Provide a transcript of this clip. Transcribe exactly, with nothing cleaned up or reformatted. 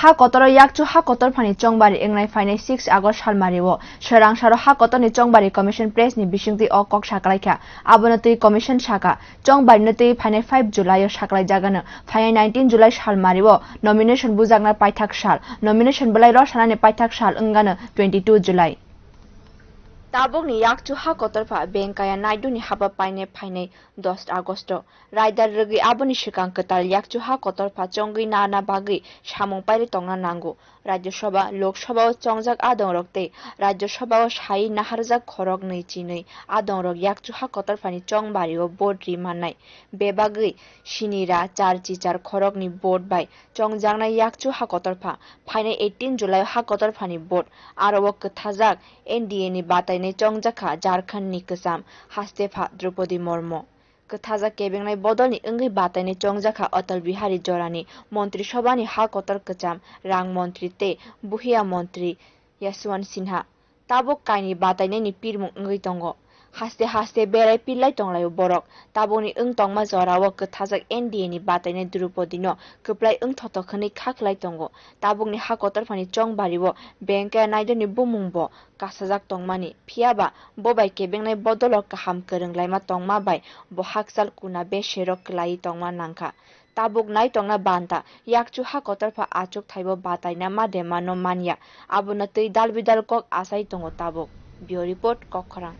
Ha kotoro yakchu ha kotor phani chongbari wngnai phainai six August salmario Swrangsaro ha kotorni chongbari commission press ni bisingtwi o kok saklaikha. Abono twi commission saka, chongbarino twi phainai five July o saklaijagano, phainai nineteen July salmario nomination bujakna paithak sal, nomination belai rosanani paithak sal wngano twenty two July. Tabukni yakchu ha kotorpha Venkaiah Naidu ni haba paine phainai dos Agosto. Raidar rwgwi aboni swkang kwtal yakchu ha kotorpha chongwi nana bagwi samung pairi tongna nango. Rajya Sabha, Lok Sabha o chongjak adongrok tei Rajya Sabha o sai naharjak khorok nwi chinwi adongrok yakchu ha kotorphani chongbario vote ri mannai. Bebagwi sinira char chichar khorokni vote bai chongjaknai yakchu ha kotorpha. Phainai eighteen July ha kotorphani vote. Aro o kwthajak N D A ni batainai chongjakha Jharkhand ni kwcham hastepha Draupadi Murmu. Kwthajak kebengnai bodolni wngwi batainai chongjakha Atal Bihari Jorani, Montri Sobhani ha kotor kwcham rang montri tei buhiya montri Yashwant Sinha. Tabuk kaini batainaini pirmung wngwi tongo. Haste haste berai pirlai tonglaio borok. Tabukni wng tongma jorao kwthajak N D A ni batainai Draupadi no kwplai wngthotok hwnwi kha khlai tongo. Tabukni ha kotorphani chongbario Venkaiah Naidu ni bumung bo kasajak tongmani, phiyaba bo bai kebengnai bodolo kaham kwrwng laima tongma bai bo hakchal kuna besero kwlaiwi tongma nangkha. Tabuk nai tongna banta, yakchu ha kotorpha achuk thaibo bataina ma de mano manya, abono twi dal bidal kok achai tongo tabuk. Bureau Report, Kokkhorang.